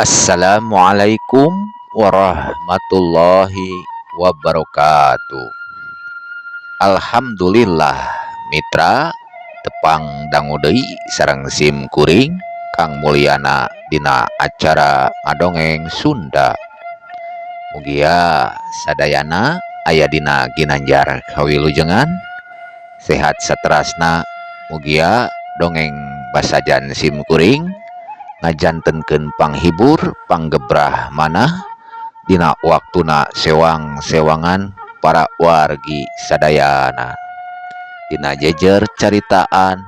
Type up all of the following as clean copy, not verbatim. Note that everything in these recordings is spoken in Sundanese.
Assalamualaikum warahmatullahi wabarakatuh. Alhamdulillah, mitra, tepang dangu deui sareng sim kuring Kang Mulyana dina acara ngadongeng Sunda. Mugia sadayana aya dina ginanjar kawilujengan, sehat saterasna. Mugia dongeng basajan sim kuring ngajantenkeun panghibur, panggebrah manah dina waktuna sewang-sewangan para wargi sadayana. Dina jejer caritaan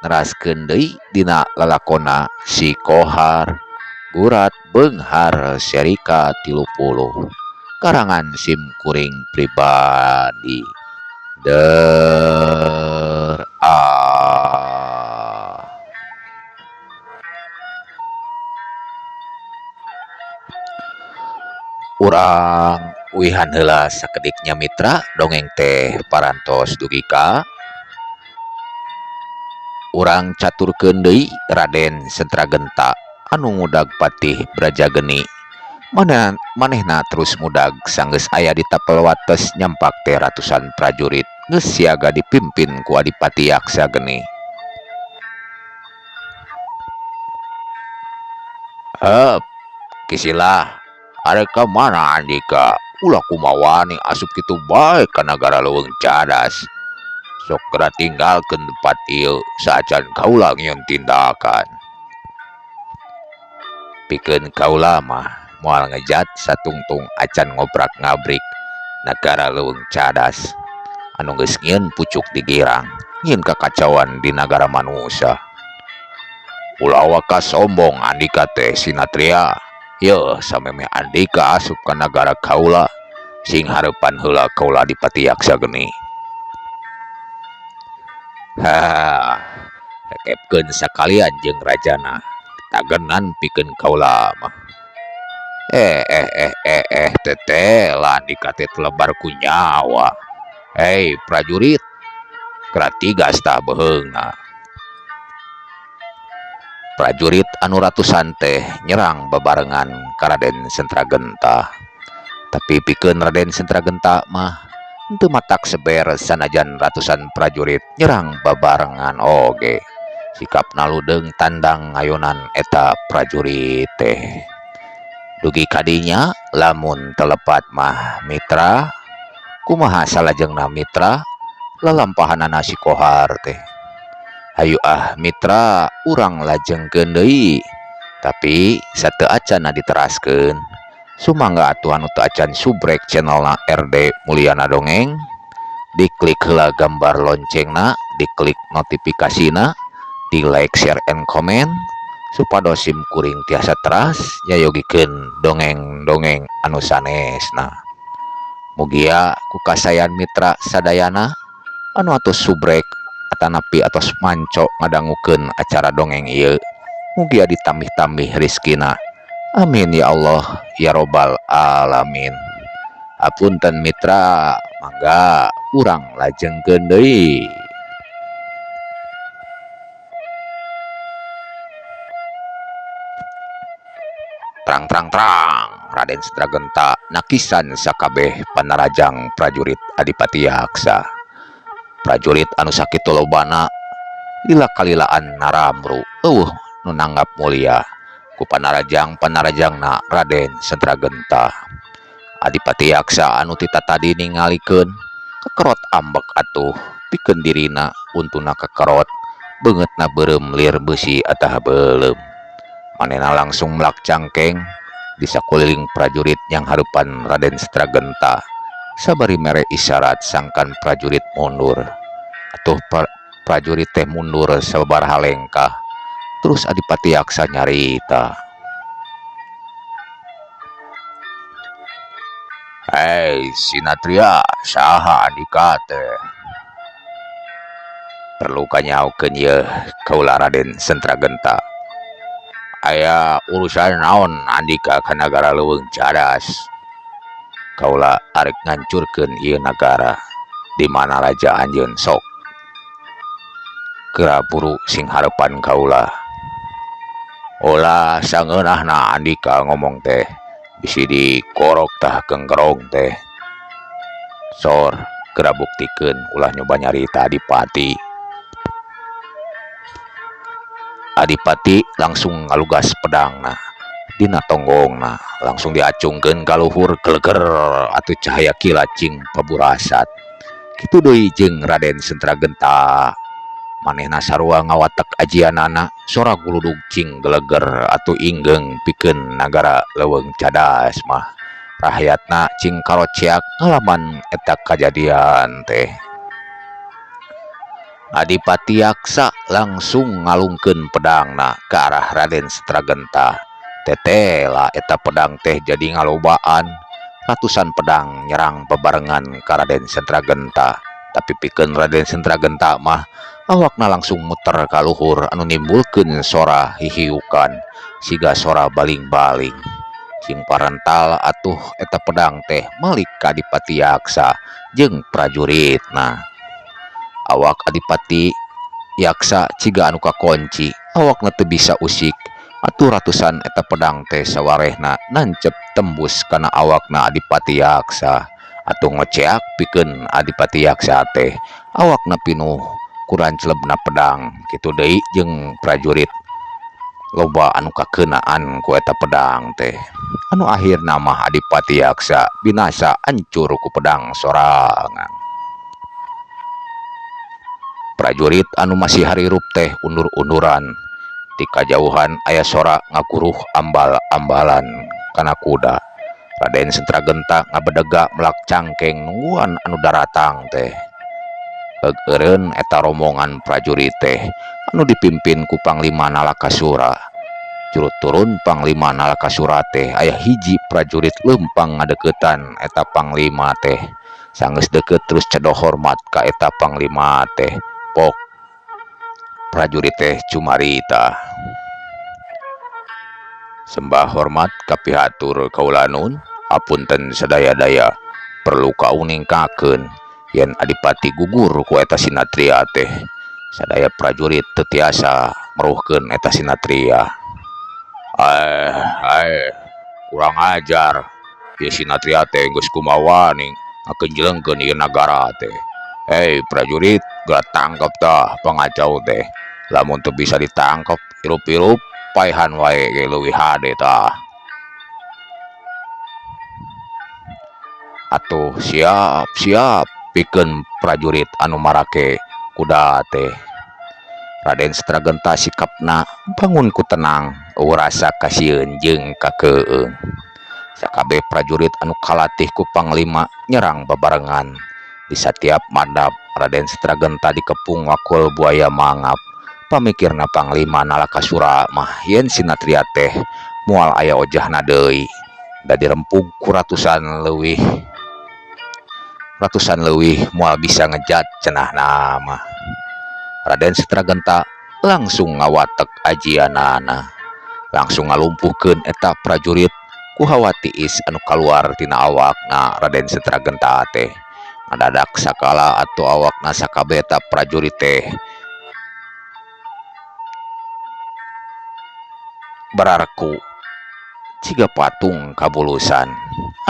neraskeun deui dina lalakona Si Kohar Gurat Beunghar seri ka-30 karangan sim kuring pribadi Der ah. Urang uihan heula sakedik nya, mitra. Dongeng teh parantos dugi ka urang caturkeun deui Raden Sentragenta anu ngudag Patih Brajageni. Mana manehna terus ngudag sanggeus aya di tapel wates, nyampak teh ratusan prajurit geus siaga dipimpin ku Adipati Yaksa Geni. Heup, Kisilah, arek ka mana andika? Ulah kumawani asup kitu bae ka nagara Leuweung Cadas. Sok geura tinggalkeun tempat ieu saacan kaula ngieun tindakan. Pikeun kaula mah moal ngejat satungtung acan ngobrak-ngabrik nagara Leuweung Cadas anu geus ngieun pucuk di girang, ngieun kakacauan di nagara manusa. Ulah waka sombong andika teh, Sinatria. Yeuh, samemeh andika asup ka nagara kaula, sing hareupan heula kaula Adipati Yaksa Geni. Ha, rekepkeun sakalian jeung rajana, tagenan pikeun kaula mah. Eh eh eh eh eh, tetela andika teh telebar ku nyawa. Hei prajurit, geura tigas tah beuheungna. Prajurit anu ratusan teh nyerang babarengan ka Raden Sentragenta. Tapi pikeun Raden Sentragenta mah henteu matak seber sanajan ratusan prajurit nyerang babarengan oge. Sikapna ludeung tandang ngayonan eta prajurit teh. Dugi kadinya lamun telepat mah, mitra, kumaha salajengna, mitra, lalampahanana si Kohar teh? Hayu ah, mitra, urang lajengkeun deui. Tapi sateu acan diteraskeun, sumangga atuh anu teu acan subrek channelna RD Mulyana Dongeng, diklik heula gambar loncengna, diklik notifikasina, di like, share, and comment supados sim kuring tiasa teras nyayogikeun dongeng-dongeng anu sanesna. Mugia ku kasayan mitra sadayana anu atos subrek atanapi atos manco ngadangukeun acara dongeng ieu, mugia ditambih-tambih rizkina. Amin ya Allah ya robbal alamin. Apunten, mitra, mangga urang lajengkeun deui. Trang trang trang, Raden Sentragenta nakisan sakabeh panarajang prajurit Adipati Yaksa. Prajurit anu sakitu lobana lila kalilaan naramru, euweuh nu nanggap mulia ku panarajang panarajangna Raden Sentragenta. Adipati Yaksa anu tita tadi ningalikeun kekerot ambek atuh pikeun dirina, untuna kekerot, beungeutna beureum lir beusi atah beuleum. Manehna langsung melak cangkeng di sakuliling prajurit yang hareupan Raden Sentragenta sabari mere isyarat sangkan prajurit mundur. Atuh prajurit teh mundur sababaraha lengkah. Terus Adipati Yaksa nyarita, "Hei Sinatria, saha andika teh? Perlu kanyahokeun yeuh kaula Raden Sentragenta. Aya urusan naon andika ka nagara Leuweung Cadas?" "Kaula arek ngancurkeun ieu nagara. Di mana raja anjeun? Sok geura buru sing hareupan kaula." Ulah sangeunahna Andika ngomong teh bisi dikorok tah kengkerong teh. Sor geura buktikeun ulah nyoba nyarita Adipati. Adipati langsung ngalugas pedangna dina tonggongna langsung diacungkeun ka luhur geleger atuh cahaya kilat cing paburasat. Kitu deui jeung Raden Sentragenta. Manehna sarua ngawatek ajianana sora guludug cing geleger atuh inggeung pikeun nagara Leuweung Cadas mah. Rakyatna cing karoceak ngalaman eta kajadian teh. Adipati Yaksa langsung ngalungkeun pedangna ka arah Raden Sentragenta. Tetela eta pedang teh jadi ngalobaan. Ratusan pedang nyerang bebarengan ka Raden Sentragenta. Tapi pikeun Raden Sentragenta mah awakna langsung muter ka luhur anu nimbulkeun sora hihiukan siga sora baling-baling. Cing parental atuh eta pedang teh malik ka Adipati Yaksa jeung prajuritna. Awak Adipati Yaksa ciga anu kakonci, awakna teu bisa usik. Atuh ratusan eta pedang teh sawarehna nancep tembus kana awakna Adipati Yaksa. Atuh ngoceak pikeun Adipati Yaksa teh, awakna pinuh ku rancelebna pedang. Kitu deui jeung prajurit loba anu kakeunaan ku eta pedang teh. Anu akhirna mah Adipati Yaksa binasa ancur ku pedang sorangan. Prajurit anu masih harirup teh undur-unduran. Ti kajauhan aya sora ngaguruh ambal-ambalan kana kuda. Raden Sentragenta ngabedega melak cangkeng nungguan anu daratang teh. Eureun eta rombongan prajurit teh anu dipimpin ku Panglima Nalakasura. Curut turun Panglima Nalakasura teh aya hiji prajurit leumpang ngadeukeutan eta panglima teh. Sanggeus deukeut terus cedoh hormat ka eta panglima teh. Pok prajurit teh cumarita. Sembah hormat kapihatur kaula nun, apunten sadaya-daya perlu kauningkakeun yen adipati gugur ku eta sinatria teh. Sadaya prajurit teu tiasa meruhkeun eta sinatria. Eh, eh, kurang ajar. Ieu sinatria teh geus kumaha ning ngakenjelengkeun ieu nagara teh. Hei prajurit, geura tangkep tah pangacau teh. Lamun teu bisa ditangkep, hirup-hirup paehan wae ge leuwih hade tah. Atuh siap siap pikeun prajurit anu marake kuda teh. Raden Sentragenta sikapna bangun ku tenang, eueuh rasa kasieun jeung kakeueung. Sakabeh prajurit anu kalatih ku panglima nyerang babarengan. Di satiap mandap Raden Sentragenta dikepung wakul buaya mangap. Pamikirna Panglima Nalakasura mah yen sinatria teh moal aya ojahna deui. Da dirempug ku ratusan leuwih moal bisa ngejat cenahna mah. Raden Sentragenta langsung ngawatek ajianana. Langsung ngalumpuhkeun eta prajurit ku hawa tiis anu kaluar tina awakna Raden Sentragenta teh. Ngadadak sakala atuh awakna sakabeh eta prajurit teh bararku ciga patung kabulusan.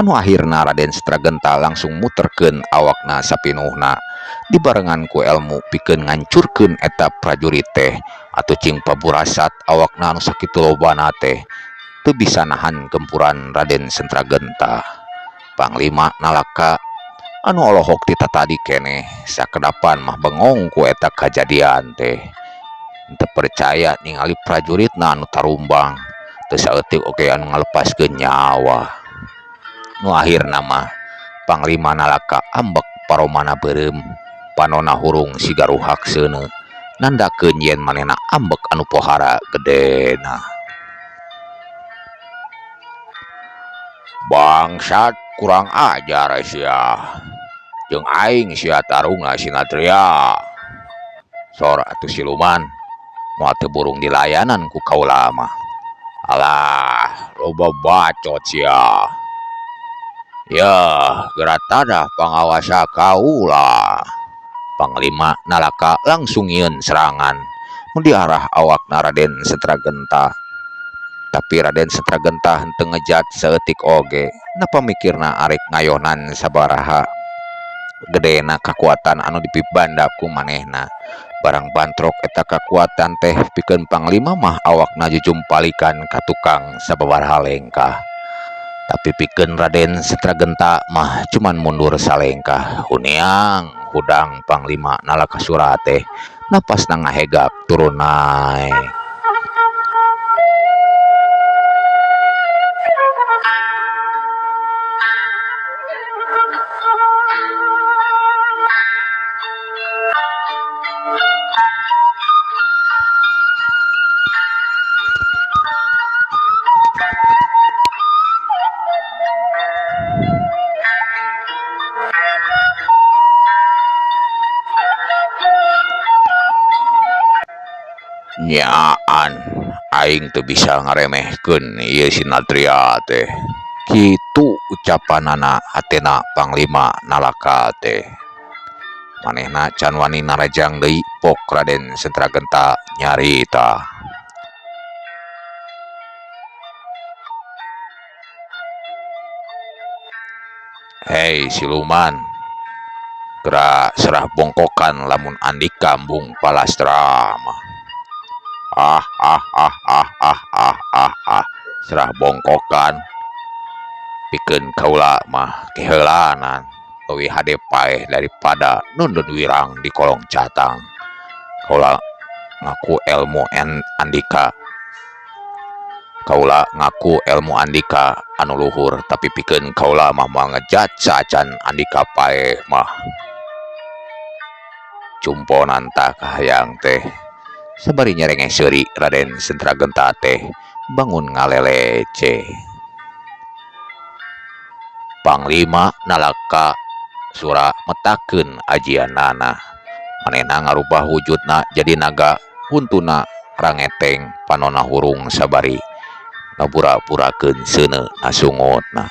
Anu akhirna Raden Sentragenta langsung muterkeun awakna sapinuhna dibarengan ku elmu pikeun ngancurkeun eta prajurit teh. Atuh cing paburasat awakna anu sakitu lobana teh teu bisa nahan gempuran Raden Sentragenta. Panglima Nalaka anu olohok ti tatadi keneh sakedapan mah bengong ku eta kajadian teh. Teu percaya ningali prajuritna anu tarumbang, teu saeutik oge anu ngalepaskeun nyawa. Nu akhirna mah Panglima Nalaka ambek paromana beureum, panona hurung siga ruhak seuneu, nandakeun yen manehna ambek anu pohara gedena. Bangsat, kurang ajar sia. Jeung aing sia tarungna sinatria. Sor atuh siluman, moal teu burung dilayanan ku kaula mah. Alah, loba bacot sia. Yah, geura tadah pangawasa kaula. Panglima Nalaka langsung nyieun serangan nu diarah awakna Raden Sentragenta. Tapi Raden Sentragenta henteu ngejat saeutik oge. Napa mikirna arek ngayonan sabaraha gedena kakuatan anu dipibanda ku manehna. Barang bantrok eta kakuatan teh pikeun panglima mah awakna jujumpalikan ka tukang sababaraha lengkah. Tapi pikeun Raden Sentragenta mah cuman mundur salengkah. Huniang hudang Panglima Nalakasura teh napasna ngahegak turun naek. Nyaan aing teu bisa ngaremehkeun ieu Sinatria teh. Kitu ucapanana hatena Panglima Nalaka teh. Manehna can wani narajang deui pok Raden Sentragenta nyarita. Hei siluman, geura serah bongkokan lamun andika embung palastra mah. Ah ah ah ah ah ah ah ah, serah bongkokan pikeun kaula mah keheulanan leuwih hade paeh daripada nundun wirang di kolong catang. Kaula ngaku elmu andika. Kaula ngaku elmu andika anu luhur, tapi pikeun kaula mah moal ngejat saacan andika paeh mah. Cumponan tah kahayang teh. Sabari nyerengeh seuri Raden Sentragenta teh bangun ngalelece. Panglima Nalaka Sura metakeun ajianana. Manehna ngarubah wujudna jadi naga, huntuna rangeteng, panona hurung sabari ngabura-burakeun seuneu na sungutna.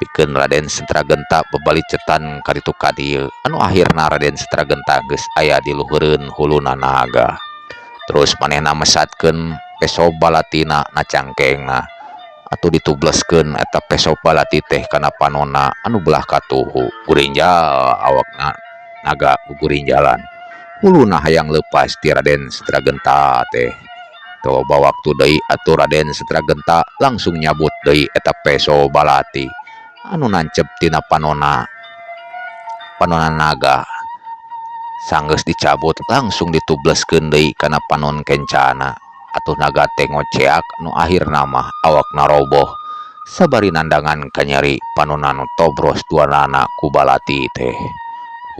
Pikeun Raden Sentragenta babalicetan kaditu ka dieu, anu akhirna Raden Sentragenta geus aya di luhureun huluna naga. Terus manehna mesatkeun peso balatina na cangkengna. Atuh ditubleskeun eta peso balati teh kana panona anu belah katuhu. Gurinjal awakna naga gugurinjalan. Huluna hayang leupas ti Raden Sentragenta teh. Teu loba waktu deui atuh Raden Sentragenta langsung nyabut deui eta peso balati anu nancep tina panona naga. Sanggeus dicabut langsung ditubleskeun deui kana panon kencana. Atuh naga teh ngoceak nu akhirna mah awakna roboh sabari nandangan kanyeri panona nu tobros duanana ku balati teh.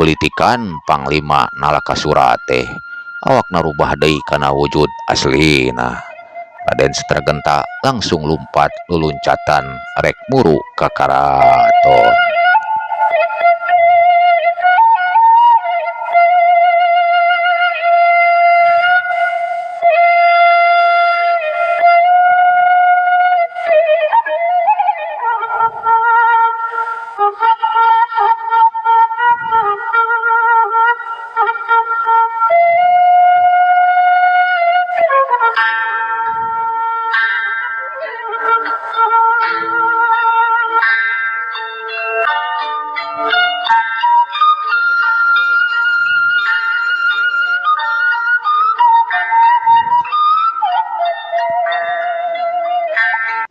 Kulitikan Panglima Nalakasura teh awakna rubah deui kana wujud aslina. Raden Sentragenta langsung lumpat luluncatan rek muru ka karaton.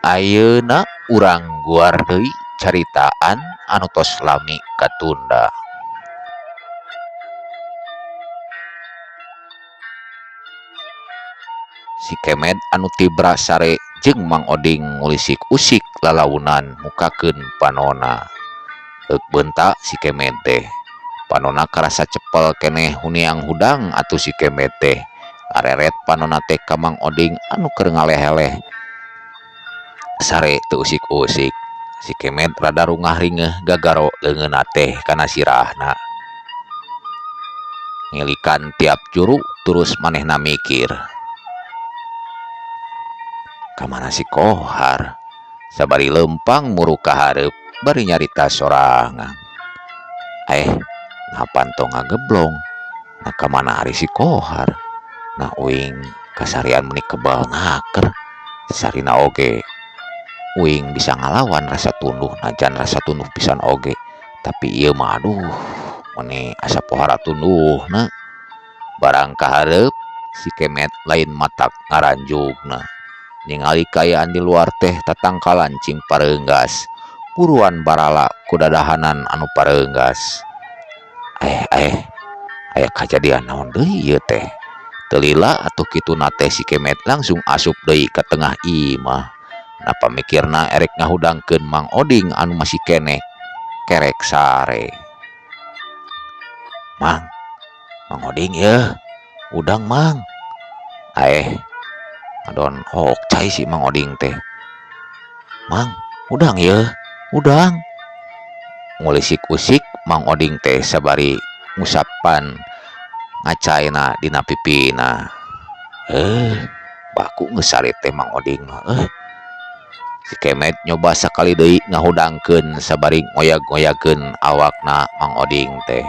Ayeuna urang guar deui caritaan anu tos lami katunda. Si Kemed anu tibra sare jeung Mang Oding ngulisik-usik lalaunan mukakeun panona. Heuk beunta si Kemed teh. Panona karasa cepel keneh huniang hudang atuh si Kemed teh. Ngareret panona teh ka Mang Oding anu keur ngaleheleh. Sare teu usik-usik. Si Kemed rada rungah-ringeuh gagaro leungeunna teh kana sirahna. Ngilikan tiap juru terus manehna mikir. Kamana si Kohar? Sabari leumpang muru ka hareup bari nyarita sorangan. Napan tong ngageblong? Nah kamana ari si Kohar? Nah uing kasarian meuni kebal naker. Sarina oge uing bisa ngalawan rasa tunduh najan rasa tunduh pisan oge, tapi ieu mah aduh meni asa pohara tunduhna. Barang kahareup si Kemet lain matak ngaranjugna. Ningali kaayaan di luar teh tatangkalan cing pareunggas, buruan barala ku dadahanan anu pareunggas. Eh eh, aya kajadian naon deui ieu teh? Teu lila atuh kituna teh si Kemet langsung asup deui ka tengah imah. Napa mikirna erek ngahudangkeun Mang Oding anu masih keneh kerek sare. Mang, Mang Oding yeuh, hudang Mang. Aeh, ngadon hokcai si Mang Oding teh. Mang, hudang yeuh, hudang. Ngulisik-usik Mang Oding teh sabari ngusapan ngacaina dina pipina. Eh, baku geus sare teh Mang Oding mah euy. Si Kemet nyoba sakali deui ngahudangkeun sabari ngoyag-ngoyagkeun awakna Mang Oding teh.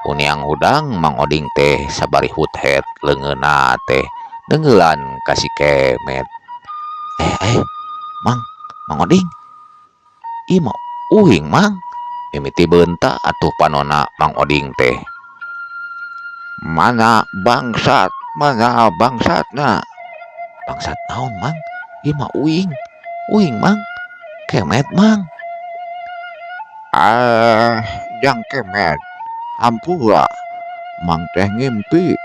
Uniang hudang Mang Oding teh sabari huthet leungeunna teh neungeulan ka si Kemet. Eh eh, Mang, Mang Oding. Ieu mah uing Mang. Mimiti beunta atuh panona Mang Oding teh. Mana bangsat, mana bangsatna? Bangsat naon Mang? Ieu mah uing. Uing Mang. Kemet Mang. Ah, jang Kemet. Hampura. Mang teh ngimpi.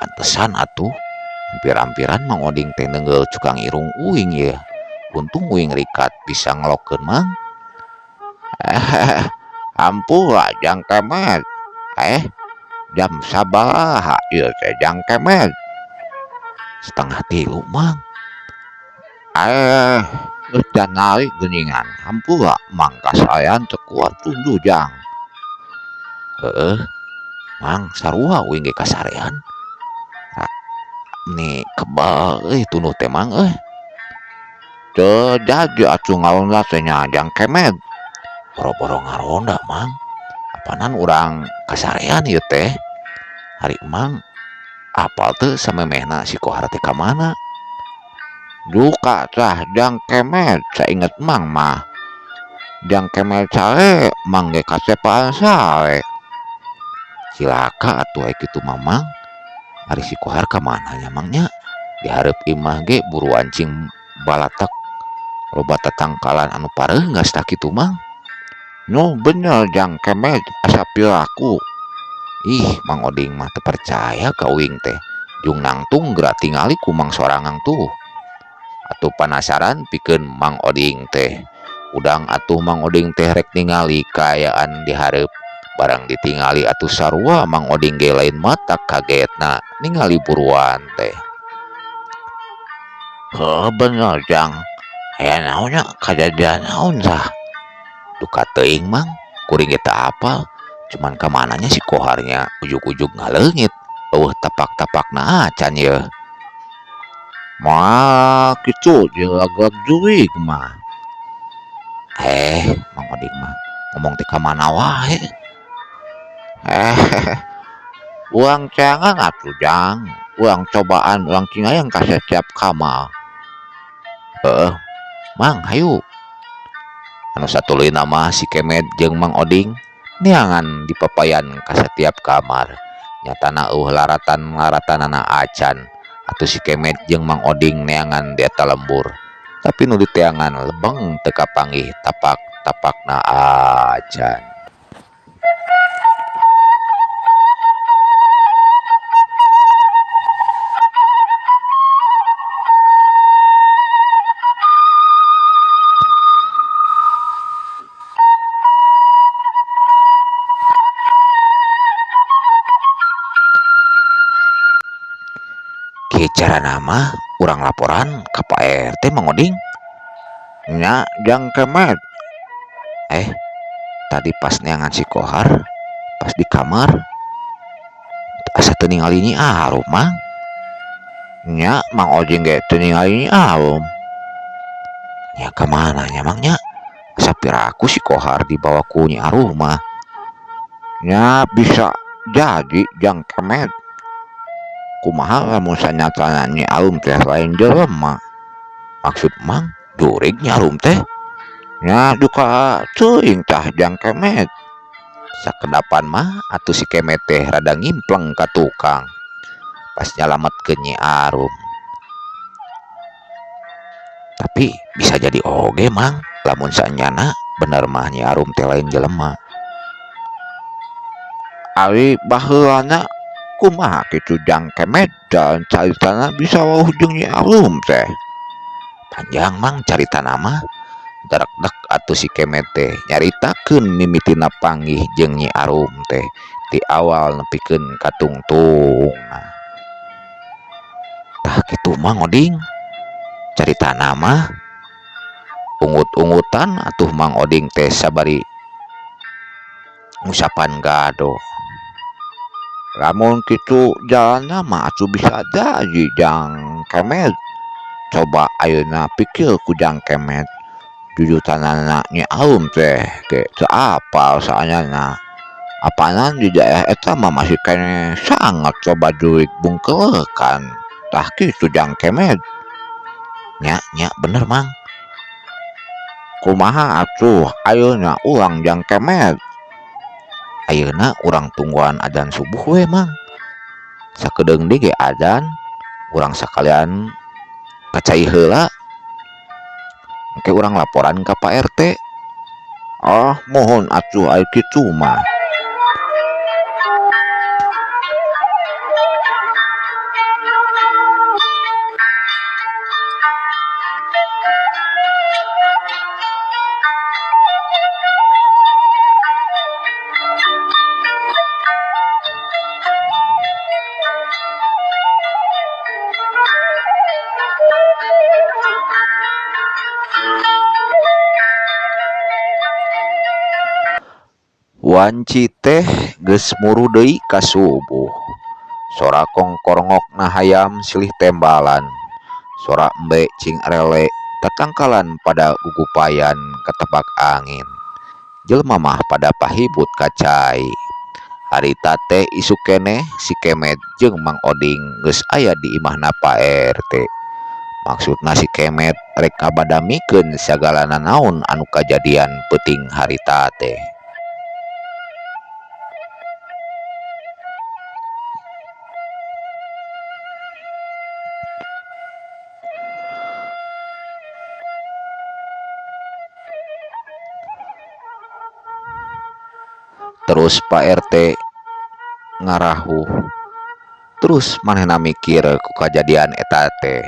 Pantesan atuh. Hampir-hampiran Mang Oding teh neunggeul cukang irung uing yeuh. Untung uing rikat bisa ngelokeun Mang. Eh, hampura jang Kemet. Eh, jam sabaraha ieu teh jang Kemet? 2.30 Mang. Eh, geus janari geuningan. Hampura Mang kasaean teu kuat tunduh jang. Heueuh, Mang sarua uing ge kasarean. Ni kebal euy tunduh teh Mang euy. Teu jadi atuh ngaronda teh nya jang Kemet. Boro-boro ngaronda Mang. Apanan urang kasarean ieu teh. Ari Mang apal teu samemehna si Kohar teh ka mana? Duka tah jang Kemet, sainget Mang mah. Jang Kemet sare, Mang ge kasepaan sare. Cilaka atuh aya kitu mah Mang. Ari si Kohar ka mana nya Mang nya? Di hareup imah ge buruan cing balatak loba tatangkalan anu pareunggas tah kitu Mang. Nu bener jang Kemet asa piraku. Ih, Mang Oding mah teu percaya ka uing teh. Jung nangtung geura tingali ku Mang sorangan tuh. Atuh panasaran pikeun Mang Oding teh. Udang atuh Mang Oding teh rek ningali kaayaan di hareup. Barang ditingali atuh sarua Mang Oding ge lain mata kagetna ningali buruan teh. Heuh bener jang. Aya naon nya kajadian naon tah? Duka teuing Mang, kuring ge teu apal. Cuman ka mana nya si Koharnya ujug-ujug ngaleungit. Eueuh tapak-tapakna acan yeuh. Moal kitu dilag-lag jurig mah. Eh, Mang Oding mah ngomong teh ka mana wae. Eh, urang ceangan atuh jang. Urang cobaan urang cingayang ka setiap kamar. Heueuh, Mang hayu. Anu satuluyna mah si Kemet jeung Mang Oding neangan dipapayan ka setiap kamar. Nyatana eueuh laratan-laratanana acan. Atuh si Kemet jeung Mang Oding neangan di eta lembur. Tapi nu diteangan lebeng teu kapanggih tapak-tapakna acan. Kieu carana mah urang laporan ka Pak RT Mang Oding. Nya jang Kemet. Eh, tadi pas neangan si Kohar, pas di kamar asa teu ningali Nyi Arum Mang. Nya Mang Oding ge teu ningali Nyi Arum. Nya ka mana nya Mang nya? Asa piraku si Kohar dibawa ku Nyi Arum mah. Nya bisa jadi jang Kemet. Kumaha lamun sanyatana Nyi Arum teh lain jelema. Maksud Mang jurig Nyi Arum teh? Nya duka teuing tah Jang Kemet. Sakedapan mah atuh si Kemet teh rada ngimpleng ka tukang pas nyalametkeun Nyi Arum. Tapi bisa jadi oge Mang lamun saenyana bener mah Nyi Arum teh lain jelema. Ari baheulana kumaha kitu Jang Kemet dan caritana bisa wawuh jeung Nyi Arum teh? Panjang Mang caritana mah. Darekdek atuh si Kemet teh nyaritakeun mimitina panggih jeung Nyi Arum teh ti awal nepikeun ka tungtungna. Tah kitu Mang Oding caritana mah. Unggut-unggutan atuh Mang Oding teh sabari ngusapan gado. Lamun kitu jalanna mah atuh bisa jadi Jang Kemet. Coba ayeuna pikir ku Jang Kemet. Jujutanana Nyi Arum teh ge teu apal saenyana. Apanan di daerah eta mah masih keneh sangat loba jurig bungkeulekan. Tah kitu Jang Kemet. Nya nya bener Mang. Kumaha atuh ayeuna urang Jang Kemet? Ayeuna urang tungguan adzan subuh we Mang. Sakedeung deui ge adzan, urang sakalian ka cai heula. Engke urang laporan ka Pak RT. Ah, mohon atuh ai kitu mah. Wanci teh geus muru deui ka subuh. Sora kongkorongokna hayam silih tembalan. Sora embe cing arele tatangkalan pada gugupayan katebak angin. Jelema mah pada pahibut ka cai. Harita teh isuk keneh si Kemet jeung Mang Oding geus aya di imahna Pak RT. Maksudna si Kemet rek ngabadamikeun sagala nanaon anu kajadian peuting harita teh. Terus Pak RT ngarahuh. Terus manehna mikir ku kajadian eta teh.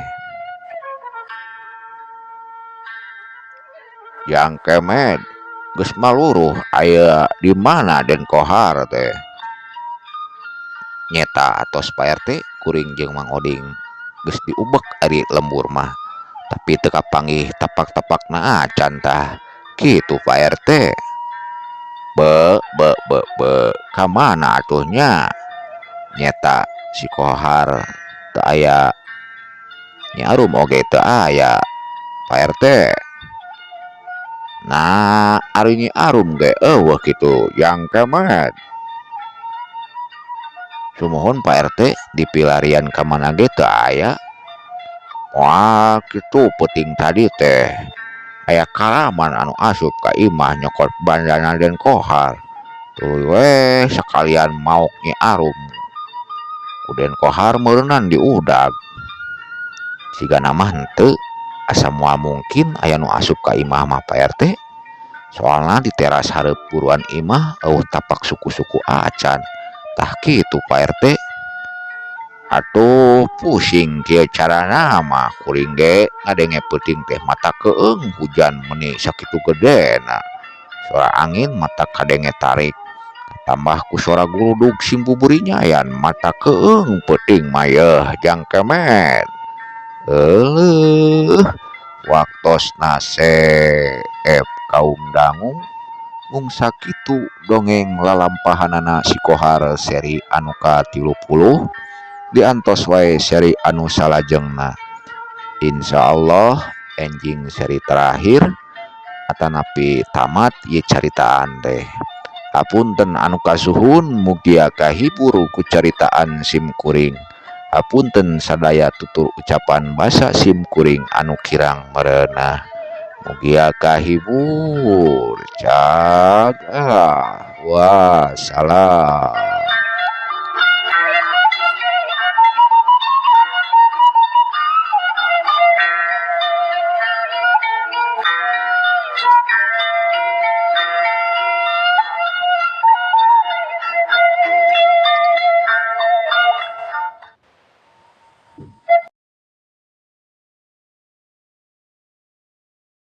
Jang Kemet geus maluruh aya di mana Den Kohar teh? Nyeta atos Pak RT kuring jeung Mang Oding geus diubek ari lembur mah. Tapi teu kapanggih tapak-tapakna acan tah. Kitu Pak RT. Be be be be ka mana atuh nya? Nyeta si Kohar teu aya, Nyi Arum oge teu aya Pak RT. Nah, ari Nyi Arum ge eueuh kitu Jang Kemet. Sumuhun Pak RT dipilarian ka mana ge teu aya. Moal kitu peuting tadi teh aya karaman anu asup ka imah nyokot bandana Den Kohar. Tuluy we sakalian maok Nyi Arum. Ku Den Kohar meureunan diudag. Sigana mah henteu asa moal mungkin aya nu asup ka imah mah Pak RT. Soalna di teras hareup buruan imah eueuh tapak suku-suku acan. Tah kitu Pak RT. Atuh pusing kieu carana mah kuring ge ngadenge peuting teh mata keung hujan meuni sakitu gedena. Sora angin mata kadenge tarik. Tambah ku sora guludug simbuburinyayan mata keung peuting mah yeuh Jang Kemet. Euleuh waktosna seep kaum dangu mung sakitu dongeng lalampahanana si Kohar seri anu ka-30 diantos wae seri anu salajengna. Insyaallah enjing seri terakhir atanapi tamat ieu caritaan teh. Hapunten anu kasuhun mugia kahibur ku caritaan sim kuring. Hapunten sadaya tutur ucapan basa sim kuring anu kirang merenah. Mugia kahibur. Cag ah. Wassalam.